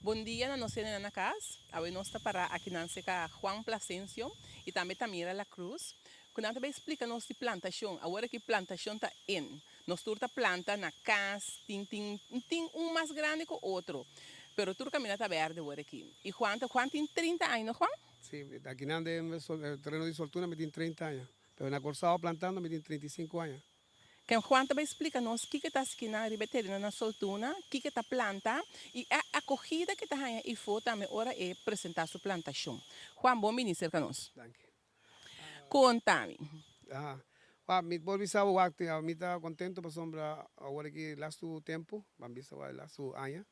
Bon dia na nos na cas. Awe nos ta para aki nan serka Juan Placencio y tambe Tamira La Cruz. Cu nan tambe explica nos di plantacion. Awor aki plantacion ta in. Nos tur ta planta na cas, tin tin tin un mas grandi cu otro. Pero tur caminda ta berde awor aki. Y Juan, Juan tin 30 aña, no Juan? Si, aki na e tereno di Soltuna mi tin 30 aña. Pero na Corsao plantando mi tin 35 aña. Cu Juan tambe explica nos kico ta skina riba tereno na Soltuna, kico ta planta y e acogida cu ta haya ifo tambe ora e presenta su plantacion. Juan, bon bini serka nos. Danki. Conta mi. Ah, ah, mi por bisa wak, mi ta contento pasobra awor aki laatste tempo, ban bisa laatste aña.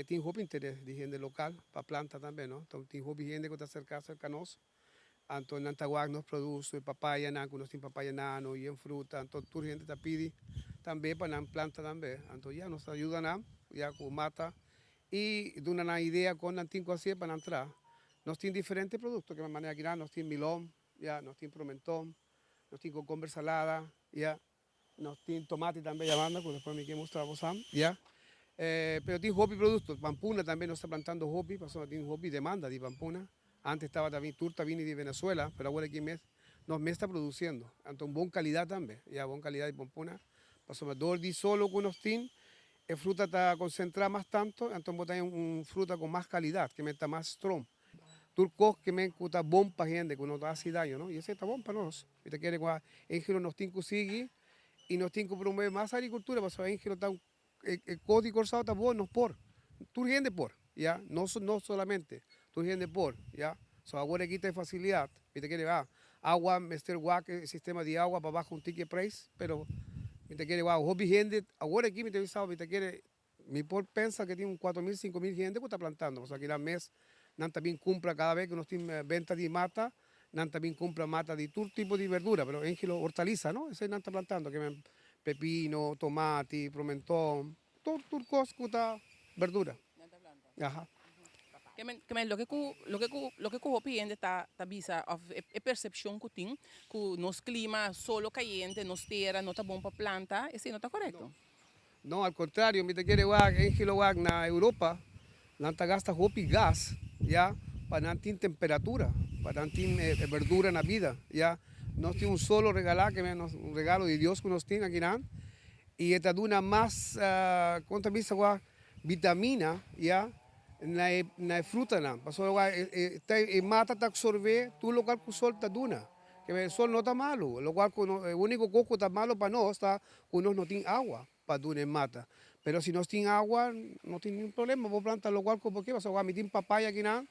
Tin hopi interes di hende local pa planta tambe, no? Anto tin hopi hende cu ta acerca nos. Anto nan ta wak nos produce papaya nan, cu nos tin papaya nano y en fruta, anto tur hende ta pidi tambe pa nan planta tambe. Anto ya nos ta yuda nan, ya cu mata y duna nan idea con nan tin cu haci pa nan traha. Nos tin diferente producto cu manera aki nos tin melon, ya, nos tin promenton, nos tin cucumber salada, ya, nos tin tomate tambe yamando, cu despues mi kier mustra bo, ya. Pero tin hopi producto, pampuna tambe nos ta plantando hopi, pasobra tin hopi demanda di pampuna. Antes tabata tur ta bini di Venezuela, pero awor aki mes nos mes ta produciendo. Anto bon calidad tambe, ya, bon calidad di pampuna. Pasobra door di solo cu nos tin, e fruta ta concentra mas tanto, anto bo tin un fruta cu mas calidad, cu ta mas strong. Tur cos cu men cu ta bon pa hende, cu no ta haci daño, no? Y esey ta bon pa nos. Mi ta kere cu Angelo nos tin cu sigui y nos tin cu promove mas agricultura, pasobra Angelo ta e cos di Corsao ta bon, nos por. Tur hende por, ya, no, no solamente, tur hende por, ya. So awor aki tin facilidad. Mi ta kere ah, awa, mester wak e sistema di awa pa baha un tiki prijs, pero mi ta kere wak hopi hende, awor aki mi ta bisa, mi ta kere mi por pensa cu tin un 4 mil, 5 mil hende cu ta plantando. Pasobra aki nan mes, nan tambe cumpra cada bes cu nos tin venta di mata, nan tambe cumpra mata di tur tipo di verdura, pero Angelo hortaliza, no? Esey nan ta plantando, cu pepino, tomate, promenton, tur cos cu ta verdura. Aha. Cu men loke cu hopi hende ta bisa of e percepcion cu tin cu nos clima solo cayente, nos tera no ta bon pa planta, esey no ta corecto. No, al contrario, mi ta kere wak, Angelo wak na Europa, nan ta gasta hopi gas, ya, pa nan tin temperatura, pa nan tin verdura na bida, ya. Nos tin un solo regala, cu nos, un regalo di Dios cu nos tin aki nan, y ta duna mas, con ta bisa wak, vitamina, ya, na e fruta nan. Pasobra wak, e mata ta absorbe tur loke cu sol ta duna. Cu e sol no ta malo, loke cu no, e unico cos cu ta malo pa nos ta cu nos no tin awa pa duna e mata. Pero si nos tin awa, no tin ningun problema, bo planta loke cu bo kier. Pasobra mi tin papaya aki nan,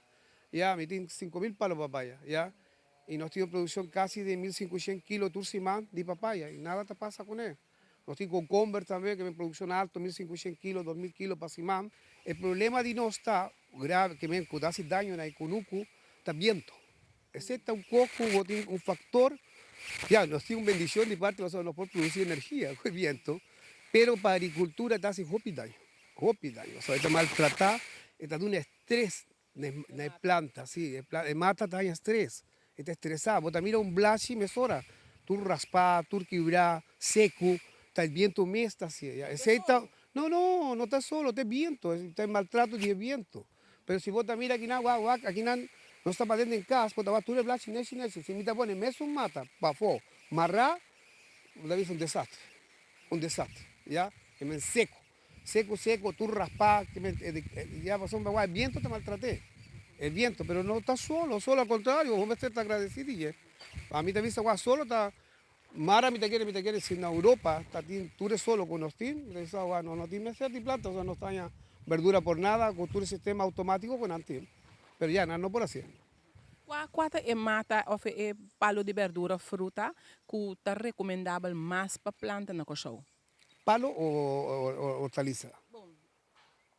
ya, mi tin 5000 palo papaya, ya. Y nos tin un produccion casi di 1500 kilo tur siman di papaya y nada ta pasa cu ne. Nos tin cucumber tambe, cu tin produccion halto, 1500 kilo, 2000 kilo pa siman. E problema di nos ta grave, cu men cu ta haci daño na e cunucu, ta biento. Esey ta un poco, tin un factor, ya, nos tin un bendicion di parti pasobra nos por produci energia cu e biento, pero pa agricultura ta haci hopi daño, hopi daño. Pasobra e ta maltrata, e ta duna estrés na e planta, si, e mata ta haña estrés, e ta estresa. Bo ta mira un blachi mesora, tur raspa, tur kibra, seco, ta e biento mes ta haci, ya. Esey ta, no, no, no ta solo, ta e biento, ta e maltrato di e biento. Pero si bo ta mira aki nan, wak, wak, aki nan, nos ta paden den cas, bo ta wak tur e blachi neshi neshi. Si mi ta pone mesun mata pafó, mará, bo ta bisa un desastre, un desastre, ya. E men seco, seco, seco, tur raspa, que men, ya pasobra wak e biento ta maltraté, e biento, pero no ta solo, solo al contrario, bo mester ta agradecido dje. Ami ta bisa wak solo ta, mara mi ta kere, si na Europa ta tin tur e solo cu nos tin, mi ta bisa wak no, no tin mester di planta, o sea, no ta haña verdura por nada, cu tur e sistema automatico cu nan tin. Pero ya, nan no por haci. Cua ta e mata of e palo di verdura fruta cu ta recomendabel mas pa planta na Corsou? Palo o hortaliza?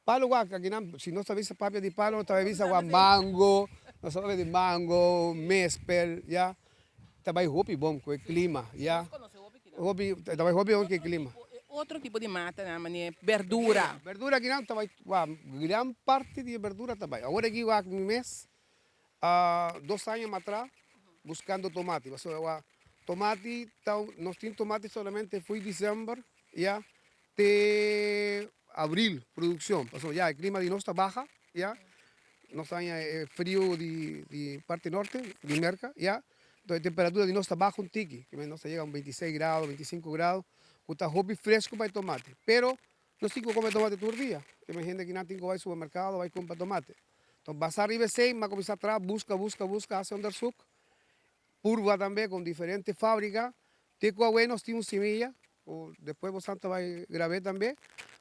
Palo wak, aki nan, si nos ta bisa papia di palo, nos ta bisa wak mango, nos ta papia di mango, mespel, ya. Ta bay hopi bon cu e clima, ya. Hopi, ta bay hopi bon cu e clima. Otro tipo di mata na manera verdura. Verdura aki nan ta bay, wak, gran parti di e verdura ta bay. Awor aki wak mi mes, 2 aña atras, buscando tomate. Pasobra wak, tomate, ta, nos tin tomate solamente for di december, ya, te abril produccion. Pasobra ya, e clima di nos ta baha. ya. Nos ta haña e friu di di parti norte di Merka, ya. Enton e temperatura di nos ta baha un tiki, kimen nos ta yega un 26 grado, 25 grado, ku ta hopi fresku pa e tomate. Pero nos tin ku kome tomate tur dia, kimen hende kinan tin ku bai supermerkado bai kumpra tomate. Enton basa riba esei, mi a kuminsá traha, buska, buska, buska, hasi onderzoek, purba tambe ku diferente fabrika, te ku awe nos tin un similla, ku despues bosan ta bai grab'é tambe,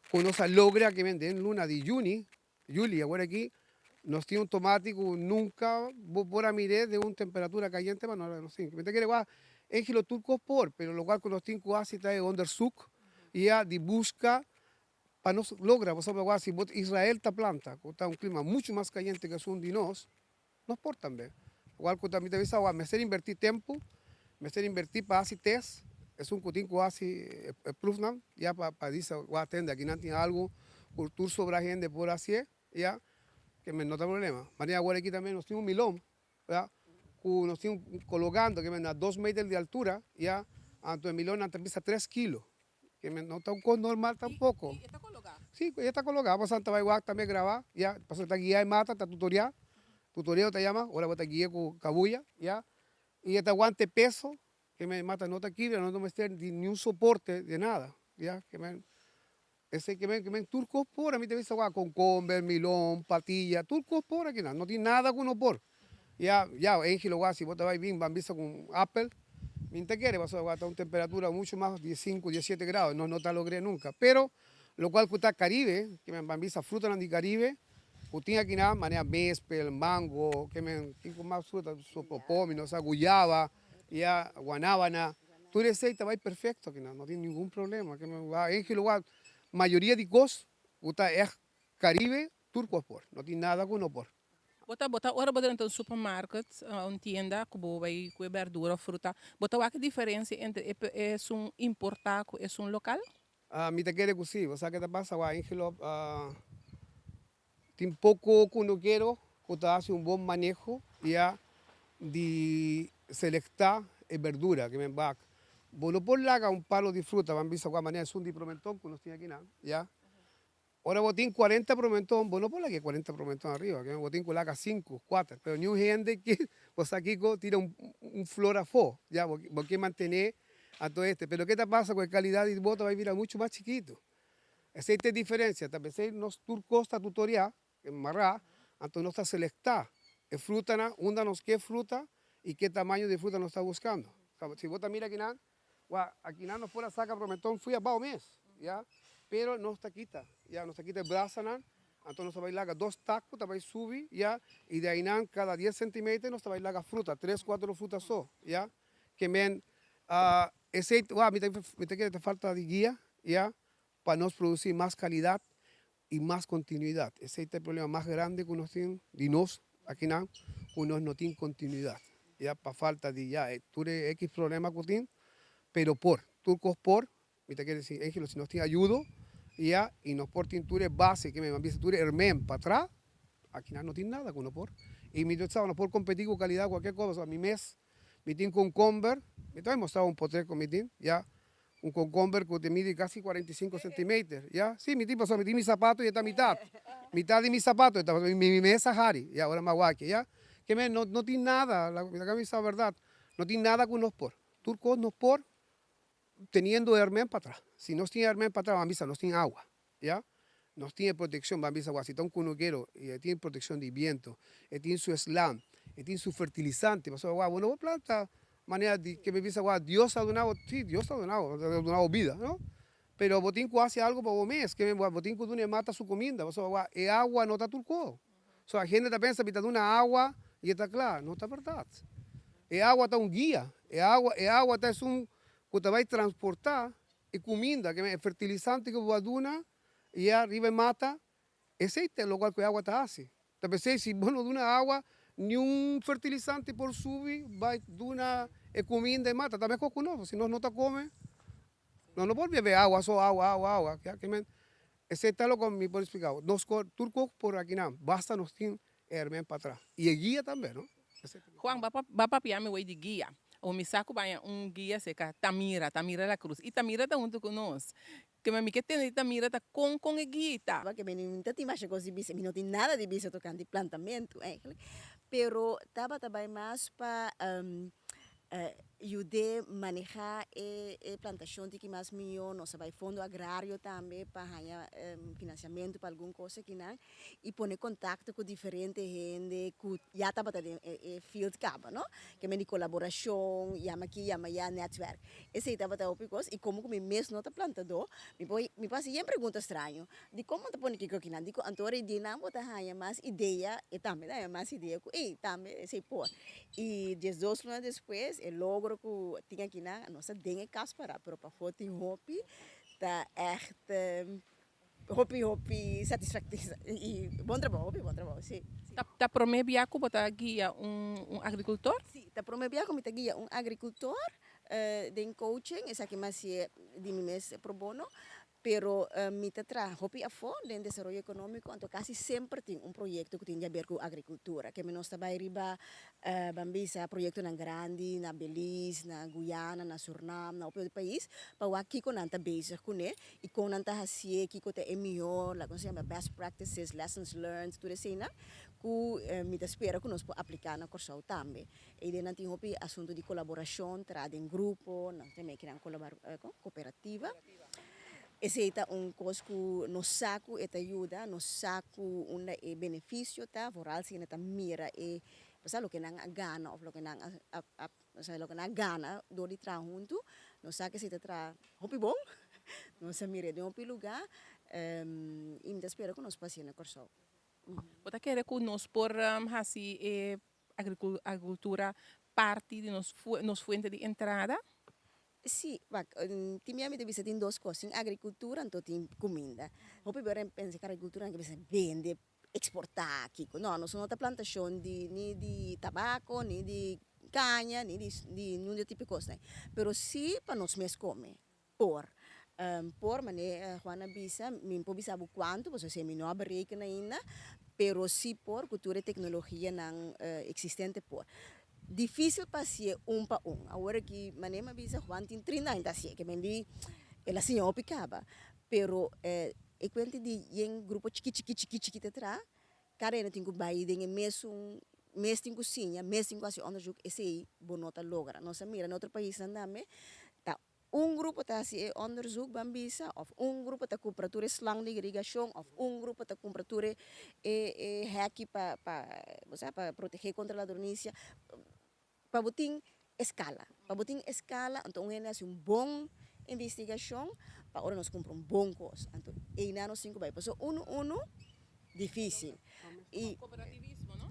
ku nos a logra kimen den luna di juni, Juli, awor aki nos tin un tomati ku nunka bo por a mir'é den un temperatura kayente pa nos tin. Mi ta kere wak Angelo tur kos por, pero lokual ku nos tin ku hasi ta e onderzoek ya di buska pa nos logra. Pasobra wak si bo Israel ta planta ku ta un klima muchu mas kayente ku esun di nos, nos por tambe. Lokual ku ta mi ta bisa wak mester invertí tempu, mester invertí pa hasi test, esun ku tin ku hasi e proefnan ya pa pa bisa wak tende aki nan tin algu ku tur sobra hende por hasié ya ke men no ta problema. Manera awor aki tambe nos tin un milon ya ku nos tin kologando ke men na dos meter di altura ya anto e milonnan ta bisa tres kilo ke men no ta un kos normal tampoko. I e ta kologá? Si, e ta kologá. Boso ta bai wak tambe grabá ya pasobra ta guia e mata ta tutoriá, tutoreo ta yama ora bo ta guia ku kabuya ya i e ta wanta e peso ke men mata no ta kibra no ta mester di niun soporte de nada ya ke men esei ke men ke men tur kos por ami ta bisa wak konkomber, milon, patilla tur kos por akinan no tin nada ku no por ya ya Angelo wak si bo ta bai bin ban bisa ku apel mi ta kere pasobra wak ta un temperatura mucho mas di sinku diesiete grado nos no ta logr'é nunka pero lokual ku ta Caribe ke men ban bisa frutanan di Caribe Ku tin akinan manera mespel, mango, ke men tin ku mas fruta, sopopo, mi no sa, guyaba, ya, guanabana, tur esei ta bai perfecto akinan, no tin ningun problema. Ke men wak en ki lugar mayoria di kos ku ta ègt Caribe tur kos por, no tin nada ku no por. Bo ta bo ta ora bo drenta un supermarket, un tienda ku bo bai ku e berdura of fruta, bo ta wak e diferencia entre e esun importa ku esun lokal? Mi ta kere ku si. Bo sa ke ta pasa wak Angelo? Tin poko kunukero ku ta hasi un bon maneho ya di selektá e berdura ke men bak. Bo no por laga un palo di fruta, ban bisa kua manera esun di promenton ku nos tin akinan, ya. Ora bo tin kuarenta promenton, bo no por laga e kuarenta promenton ariba, ke men bo tin ku laga sinku, kuater. Pero niun hende ke bo sa kiko tira un flor afó, ya. Bo ke mantené Anto este, pero loke ta pasa ku e kalidat di bo ta bai bira muchu mas chikitu. Esei ta e diferensia, ta p'esei nos tur kos ta tutoriá, mará, anto nos ta selektá e frutanan unda nos ke fruta i ke tamaño di fruta nos ta buskando. Si bo ta mira akinan, wak, akinan nos por a saka prometon fui abou mes, ya, pero nos ta kita, ya, nos ta kita e brasanan, anto nos ta bai laga dos tak ku ta bai subi, ya, i di ainan kada dies sentimeter nos ta bai laga fruta, tres, kuater fruta so, ya. Ke men esei wak mi ta mi ta kere ta falta di guia ya pa nos produci mas calidad y mas continuidad esei ta e problema mas grande cu nos tin di nos akinan cu nos no tin continuidad ya pa falta di ya tur e equis problema cu tin pero por tur cos por mi ta kere si Angelo si nos tin ayudo ya y nos por tin tur e base ke men a bisa tur e hermen pa tra akinan no tin nada cu no por y mi ta sa no por competi cu calidad cualkier cosa pasobra mi mes Mi tin konkomber, mi ta mostraba un potrek ku mi tin, ya, un konkomber ku ta midi kasi 45 centimeter, ya, si mi tin pasobra mi tin mi sapato i e ta mitat, mitat di mi sapato e ta pasobra mi mes a hari, ya, ora mi a wak ya, ke men no no tin nada, mi ta bisa bèrdat, no tin nada ku nos por, tur kos nos por teniendo e hermen patras, si nos tin e hermen patras ban bisa nos tin awa, ya, nos tin e proteccion, ban bisa si ta un cunukero y e tin proteccion di biento, e tin su slam, e tin su fertilizante, pasobra wak bo no por planta manera di ke mi bisa wak Dios a duna bo, si Dios a duna bo, a duna bo bida no, pero bo tin cu haci algo pa bo mes, ke bo tin cu duna e mata su cuminda, pasobra wak e awa no ta tur cos, so a hende ta pensa mi ta duna awa y e ta cla, no ta berdad, e awa ta un guia, e awa e awa ta esun cu ta bay transporta E kuminda, e fertilisante ku bo a duna ya riba e mata, esei ta lokual ku e awa ta hasi. Ta p'esei si bo no duna awa, niun fertilisante por subi bai duna e kuminda e mata. Ta mehor ku nos, si nos no ta kome, nos no por bebe awa so, awa, awa, awa. Esei ta lokual mi por splika bo. Nos tur kos por akinan, basta nos tin e hermen patras. I e guia tambe, no? Juan, ba papia mi wey di guia. Awor mi sa ku baña un guia serka Tamira, Tamira La Cruz. I Tamira ta huntu ku nos. Ke mi ke tende di Tamira ta kon kon e guia ta. Ke mi no ta tin masha kos di bisa, mi no tin nada di bisa tokante plantamentu eigenlijk, pero tabata bai mas pa yud'é manehá e plantashon tiki mas mihó, nos a bai Fondo Agrario tambe pa haña finansiamentu pa algun kos akinan i pone kontakto ku diferente hende ku ya tabata den e field kaba no, ke men di kolaborashon, yama aki yama aya, nètwèrk. Esei tabata hopi kos i komo ku mi mes no ta plantadó mi por mi por hasi yen pregunta straño, dikon bo ta pone kiko akinan, dikon anto ora e dianan bo ta haña mas idea e tambe ta haña mas idea ku ey tambe esei por. I 12 luna despues e logro ku tin akinan nos ta den e kas pará pero pafó tin hopi ta ègt hopi hopi satisfakto i bon trabou hopi bon trabou si. Ta promé bia ku bo ta guia un agrikultor? Si, ta promé bia ku mi ta guia un agrikultor den coaching, esaki mi hasié di mi mes pro bono, pero mi ta traha hopi afó den desaroyo ekonómiko, anto kasi semper tin un proyekto ku tin di aber ku agrikultura, ke mi nos ta bai riba Ban bisa proyectonan grandi na Belize, na Guyana, na Surinam, na hopi otro pais pa wak kiko nan ta bezig kuné i kon nan ta hasié, kiko ta e mihó, la kon se yama best practices, lessons learned, tur eseinan ku mi ta spera ku nos por apliká na Kòrsou tambe. Eiden nan tin hopi asuntu di kolaborashon, traha den grupo, nan ta meki nan kooperativa. Esei ta un kos ku nos sa ku e ta yuda, nos sa ku unda e benefisio ta, vooral si hende ta mira e, bo sa, loke nan a gana òf loke nan a a osea loke nan a gana dor di traha huntu, nos sa ku esei ta traha hopi bon, nos a mir'é den hopi lugá i mi ta spera ku nos por hasié na Kòrsou. Bo ta kere ku nos por hasi e agrikultura parti di nos nos fuente di entrada? Sí, wak, tin bia mi ta bisa tin dos kos, tin agrikultura anto tin kuminda. Hopi bia ora pensa ku agrikultura nan ke bisa bende, eksportá kiko. No, nos no ta plantashon di ni di tabako, ni di kaña, ni di di niun di e tipo di kosnan. Pero sí pa nos mes kome, por. Por, manera Juan a bisa, mi no por bisa bo kuantu, pasobra esei mi no a bereken ainda, pero sí por ku tur e teknologianan eksistente por. Difícil pa hacié un pa un. Awor aki, manera mi a bisa, Juan tin 30 aña ta hacié, ke men di el a siña hopi caba. Pero e cuenta di yen grupo chiki chiki chiki chiki ta traha, cada hende tin cu bay den e mesun, mes tin cu siña, mes tin cu haci onderzoek, esey bo no ta logra. Nos a mira na otro paisnan tambe, ta Un grupo ta hasi e onderzoek, ban bisa, òf un grupo ta kumpra tur e slang di irigashon, òf un grupo ta kumpra tur e e hèki pa pa bo sa pa protegé kontra ladronisia, pa bo tin eskala. Pa bo tin eskala, anto un hende hasi un bon investigashon pa ora nos kumpra un bon kos. Anto einan nos tin ku bai. Pasobra unu unu dificil y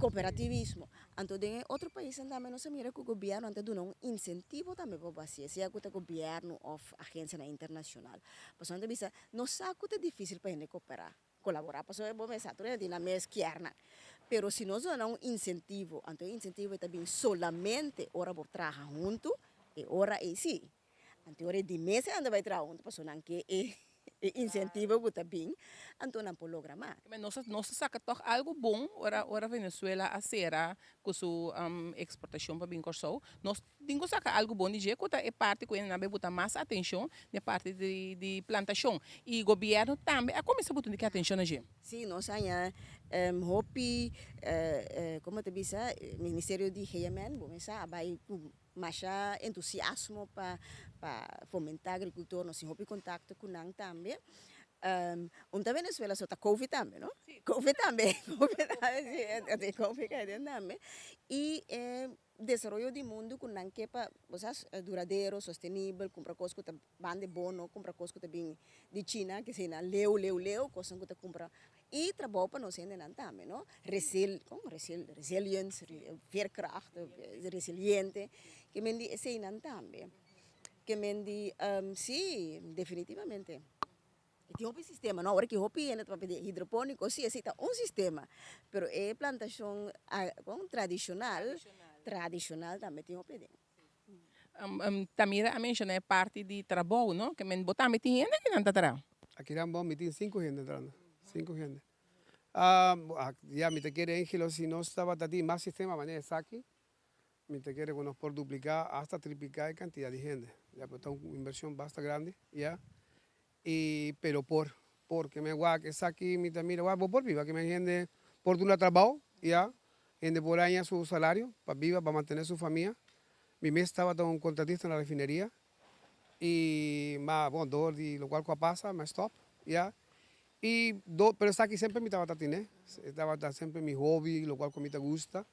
cooperativismo anto den e otro paisnan tambe nos a mira cu gobierno ta duna un incentivo tambe pa bo haci sea cu ta gobierno of agencianan internacional pasobra nan ta bisa nos sa cu ta dificil pa hende coopera colabora pasobra bo mester sa tur hende tin nan mes kiernan pero si nos duna nan un incentivo anto e incentivo ta bin solamente ora bo traha hunto e ora ey si. Anto ora e di mes e anda bai traha huntu pasobra nan ke e insentivo ku ta bin, anto nan por logra mas. Nos a nos a saka tòg algu bon ora ora Venezuela a sera ku su eksportashon pa bin Kòrsou. Nos tin ku saka algu bon di dje ku ta e parti ku nan a bai buta mas atenshon den parti di di plantashon. I gobièrnu tambe a kuminsá buta un tiki atenshon na dje. Sí, nos haña hopi, komo ta bisa, Ministerio di GMN, bo mester a bai ku Masha entusiasmo pa pa fomentá agrikultor, nos tin hopi kontakto ku nan tambe. Un ta Venezuela so ta Covid tambe no, Covid tambe, Covid tambe si, e Covid kai den tambe. I e desaroyo di mundu ku nan ke pa bo sa duradero, sostenibel, kumpra kos ku ta banda e bon no kumpra kos ku ta bin di China, ke esei nan leu leu leu kosnan ku ta kumpra i trabou pa nos hendenan tambe no, resil kon resil resilience veerkracht resiliente ke men di eseinan tambe ke men di si definitivamente e tin hopi sistema no awor ki hopi hende ta papia di hidroponiko si esei ta un sistema pero e plantashon kon tradishonal tradishonal tambe tin hopi aden. Tamira a menciona e parti di trabou, no? Ke men bo tambe tin hende ki nan ta traha? Aki nan bon mi tin sinku hende trahando, sinku hende. Ya mi ta kere Angelo si nos tabata tin mas sistema manera esaki, mi ta kere ku nos por dupliká hasta tripliká e kantidat di hende. Ya, pero ta un invershon basta grandi, ya. I pero por, por ke men wak esaki mi ta mira wak bo por biba ke men hende por duna trabou ya, hende por haña su salario pa biba pa mantene su famia. Mi mes tabata un kontratista na refineria i ma bon dor di lokual ku a pasa mi a stop ya. I do pero esaki semper mi tabata tene, e tabata semper mi hobi lokual ku mi ta gusta.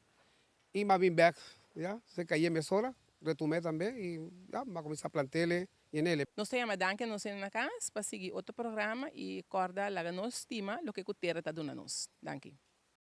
I m'a bin bek, ya, se cayé mesora, retumé tambe i ya, m'a cuminsá plant'ele i enele. Nos ta yama danki a nos hende na cas pa sigui otro programa y corda laga nos stima loke cu tera ta duna nos. Danki.